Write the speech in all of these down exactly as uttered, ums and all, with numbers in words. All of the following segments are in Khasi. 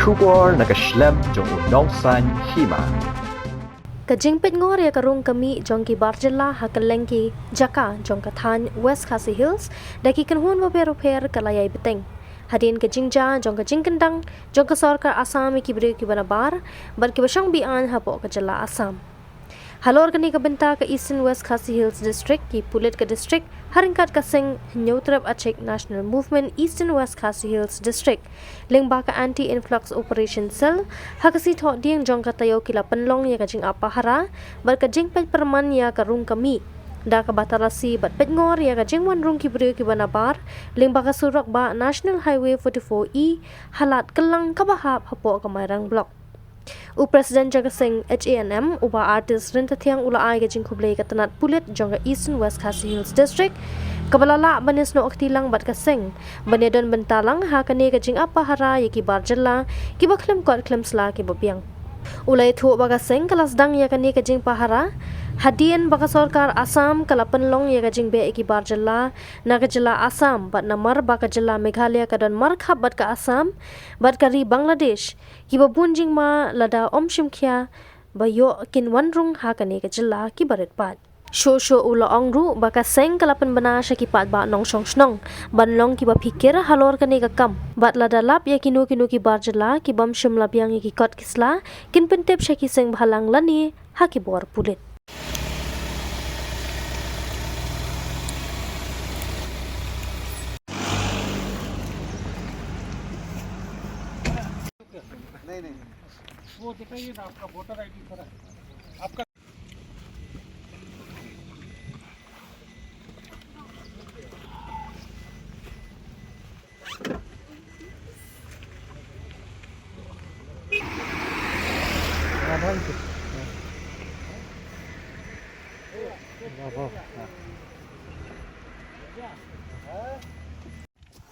Khubor na ka shlem jong u nongsaiñ hima. Ka jingpeit ngor ïa ka rung ka mih jong ki bar jylla ha kylleng ki jaka jong ka thaiñ West Khasi Hills da ki kynhun bapher bapher ka la ïai bteng hadien ka jingjia jong ka jingkyndang jong ka sorkar Assam ïa ki briew kiba nabar bad kiba shong be-aiñ hapoh ka jylla Assam. Halor kane ka bynta, ka Eastern West Khasi Hills District, ki pulit ka district ha ryngkat ka seng Hynñiewtrep Achik National Movement Eastern West Khasi Hills District lyngba ka Anti Influx Operation Cell ha ka sngi Thohdieng jong ka taïew ki la pynlong ïa ka jingap pahara bad ka jingpeit pyrman ïa ka rung ka mih da kaba talasi bad peit ngor ïa ka jingwan rung ki briew kiba nabar lyngba ka surok bah National Highway forty-four E ha lad kyllang kaba hap hapoh ka Mairang Block. U President jong ka seng H A N M, u Bah Artist Ryntathiang, u la ai ka jingkhublei ïa ka tnat pulit jong ka Eastern West Khasi Hills District kaba la lah ban ïasnoh kti lang bad ka seng ban ïadon bynta lang ha kane ka jingap pahara ïa ki bar jylla kiba khlem kot khlem sla kiba biang. U la ïathuh ba ka seng ka la sdang ïa kane ka jingpahara hadien ba ka sorkar Assam ka la pynlong ïa ka jingbeh ïa ki bar jylla na ka jylla Assam bad namar ba ka jylla Meghalaya ka don markhap bad ka Assam bad ka ri Bangladesh, kiba bun jingma lada ym shim khia ba ïoh kin wan rung ha kane ka jylla kiba rit paid. Shuh shuh u la ong ruh ba ka seng ka la pynbna sha ki paidbah nongshong shnong ban long kiba phikir halor kane ka kam bad lada lap ïa kino kino ki bar jylla ki bym shym la biang ïa ki kot ki sla kin pyntip sha ki seng bhalang lane ha ki bor pulit. नहीं, नहीं। वो दिखाइए ना, आपका वोटर आईडी पर है। आपका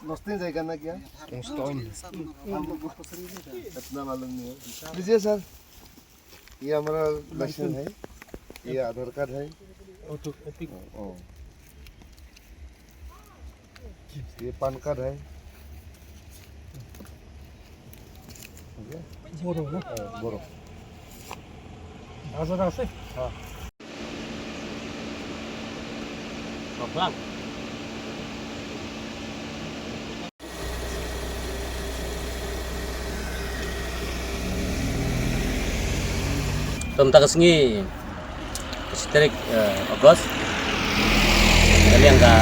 दोस्ती जाएगा ना क्या? दोस्ती। हम लोग को इतना मालूम नहीं है। लीजिए सर, ये हमारा लाइसेंस है, ये आधार कार्ड है, ओ, ये पान कार्ड है। ठीक है? बोरो ना? हाँ, बोरो। आधार कार्ड से? हाँ। Te mynta ka sngi, ka shi tarik, eh, August, ka liang ka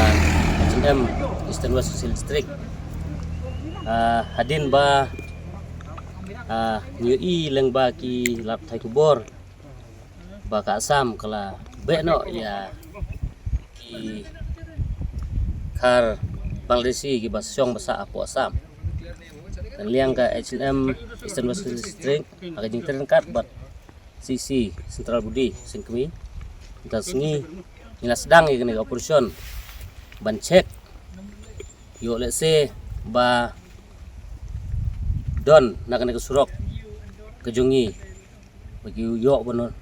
H N M Eastern West Khasi Hills District. Ah, hadien ba, ah, ngi ïohi lyngba ki lad pathai khubor ba ka Assam ka la beh noh ïa ki Khar Bangladeshi kiba shong ba sah hapoh Assam. Te na liang ka H N M Eastern West District ha ka jingtrei ryngkat bad C C, Central Body, Seng Kmie, mynta ka sngi ngi la sdang ïa kane ka operation ban check ïoh lehse ba don na kane ka surok ka jong ngi ba ki ïoh ban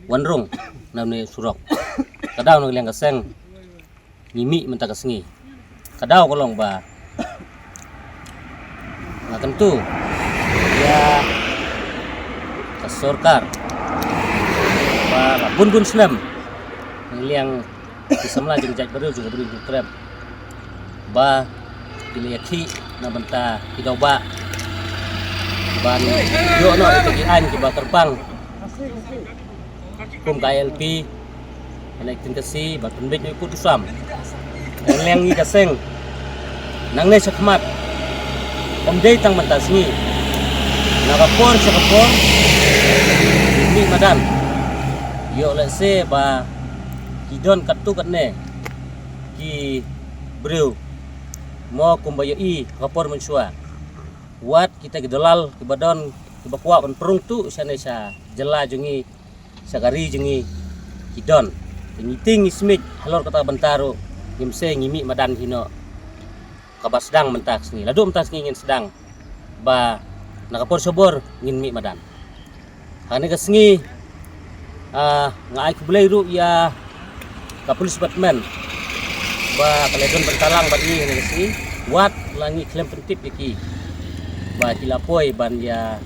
wan rung na une u surok. Ka daw na ka liang ka seng ngi mih mynta ka sngi. Ka daw ka long ba nga kyntu ïa ka sorkar ba la bun bun snem na ka liang ki samla jong ka jaitbynriew jong ka Ri Hynñiewtrep ba ki la ïakhih na bynta ki dawbah ban ïoh noh ïa ki aiñ kiba kyrpang kum ka I L P, kane ka ktien Khasi, ban pynbeit noh ïa u kut u sam. Te na liang ngi ka seng, nangne shakhmat, ym dei tang mynta ka sngi, na ka por sha ka por, mih madan. Ïoh lehse ba ki don katto katne ki briew, mo kumba ïohi ha ka por mynshuwa. Wat kita ki dalal kiba don, kiba kwah ban pynrung tuh shane sha jylla jong ngi, sha ka ri jong ngi, ki don. Te ngi tieng ngi smit halor kata ka bynta ruh, ngim sei ngi mih madan hi noh. Kaba sdang mynta ka sngi, naduh mynta ka sngi ngin sdang ba na ka por sha ka por ngin mih madan. Ha kane ka sngi, ah, nga ai khublei ruh ïa ka police department ba ka la don bynta lang bad ngi ha kane ka sngi, wat la ngi khlem pyntip ïa ki. ba ki la poi ban ïa,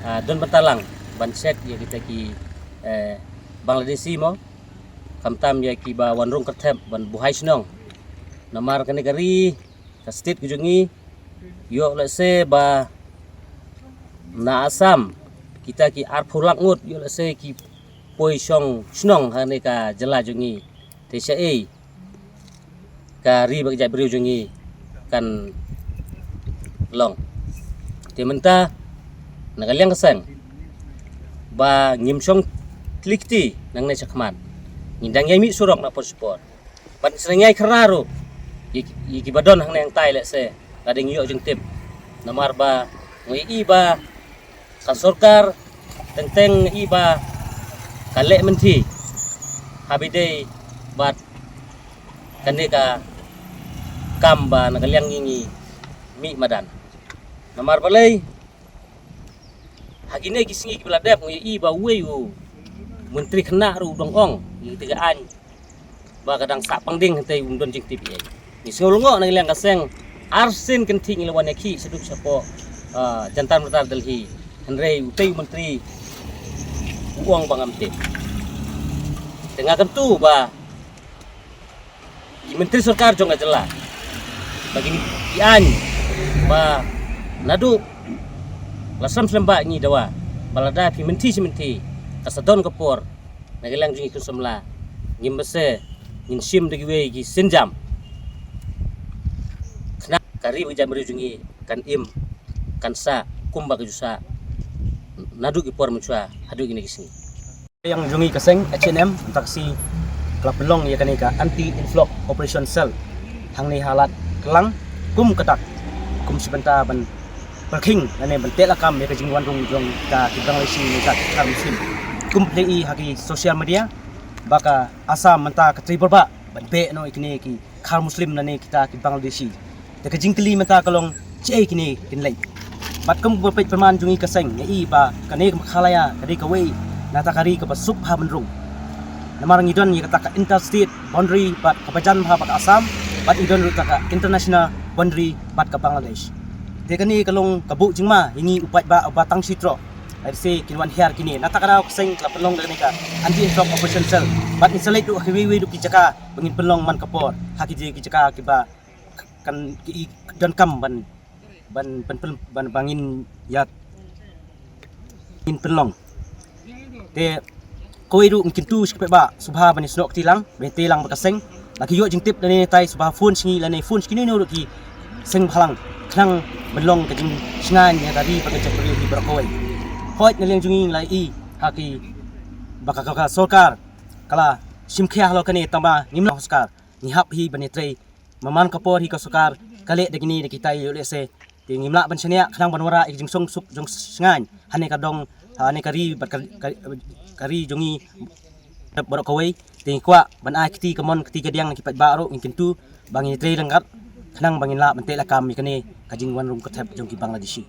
ah, don bynta lang ban check ïa kita ki, eh, Bangladeshi mo, khamtam ïa kiba wan rung kyrthep ban buhai shnong. Namar kane ka ri, ka state ka jong ngi, ïoh lehse ba na Assam kita ki arphew lak ngut, ïoh lehse ki poi shong shnong ha kane ka jylla jong ngi. Te shaei ka ri bad ka jaitbynriew jong ngi kan long? Te mynta na ka liang ka seng ba ngim shong kli kti nangne shakhmat, ngi dang ïai mih surok na por shipor. Bad sngewthuh ïa ki ba don hangne hangtai lehse la dang ïoh jingtip. Namar ba ngi i ba ka sorkar teng teng i ba ka leh mynthi ha ba ïadei bad kane ka kam ba na ka liang ngi ngi mih madan. Namar balei, ha kine ki sngi kiba la dep ngi i ba uwei u myntri khynnah ruh u dang ong ïa kata ka aiñ ba ka dang sah pang ding, hynrei um don jingtip ei. Ngi sngew lyngngoh na ka liang ka seng, arsien kynthih ngi la wan ïakhih shaduh shapoh, ah, Jantar Mantar Delhi, hynrei utei u myntri u ong ba ngam tip. Te nga kyntu ba ki myntri sorkar jong ka jylla ba kin ïa aiñ ba naduh la slem slem ba ngi dawa ba lada phi mynthi shi mynthi, ka sa don ka por na ka liang jong ngi khun samla, ngim bise ngin shim da kiwei ki sienjam. Khnang ka ri bad ka jaitbynriew jong ngi kan im, kan sah kumba ka ju sah naduh ki por mynshuwa haduh kine ki sngi. Ka liang jong ngi ka seng H A N M mynta ka sngi ka la pynlong ïa kane ka Anti Influx Operation Cell hangne ha Lad Klang kum ka dak, kum shi bynta ban pyrkhing lane ban teh lakam ïa ka jingwan rung jong kita ki Bangladeshi ne kita ki khar Muslim. Kum phi i ha ki social media ba ka Assam mynta ka trei bor ba ban beh noh ïa kine ki khar Muslim lane kita ki Bangladeshi. Te ka jingkylli mynta ka long, shaei kine kin leit? Bad kum ba peit pyrman jong ngi ka seng, ngi i ba kane ka Meghalaya ka dei kawei na kata ka ri kaba suk bha ban rung. Namar ngi don ïa kata ka interstate boundary bad kaba jan bha bad ka Assam, bad ngi don ruh kata ka international boundary bad ka Bangladesh. Te kane ka long ka buh jingma ïa ngi u paidbah uba tang shi troh. Lehse kin wan hiar kine. Na kata ka daw ka seng ka la pynlong da kane ka Anti Influx Operation Cell bad ngin sa leit ruh ha kiwei wei ruh ki jaka ba ngin pynlong man ka por ha ki jaka kiba kan ki i donkam ban, ban, ban, ban, ban, ban ngin ïa ngin pynlong. Te kawei ruh ngi kyntu sha ki paidbah sngewbha ban ïasnoh kti lang, ban ïatei lang bad ka seng. La ki ïoh jingtip lane tai sngewbha phone sha ngi lane phone sha kino kino ruh ki seng bhalang khnang ban long ka jingshngaiñ ïa ka ri bad ka jaitbynriew hi baroh kawei. Hooid na liang jong ngi ngi la i ha ki ba ka, ka, ka sorkar ka la shim khia halor kane, tangba ngim lah sorkar, ngi hap hi ban ïatrei. Man man ka por hi ka sorkar ka leh da kine da kita, ïoh lehse te ngim lah ban shaniah khnang ban wanrah ïa ka jingsuk suk jong shngaiñ hane ka dong, hane ka ri bad ka, ka, ka ri jong ngi baroh kawei. Te ngi kwah ban ai kti kamon kti kadiang na ki paidbah ruh, ngi kyntu ba ngin ïatrei ryngkat khnang ba ngin lah ban teh lakam ïa kane ka jingwan rung kyrthep jong ki Bangladeshi.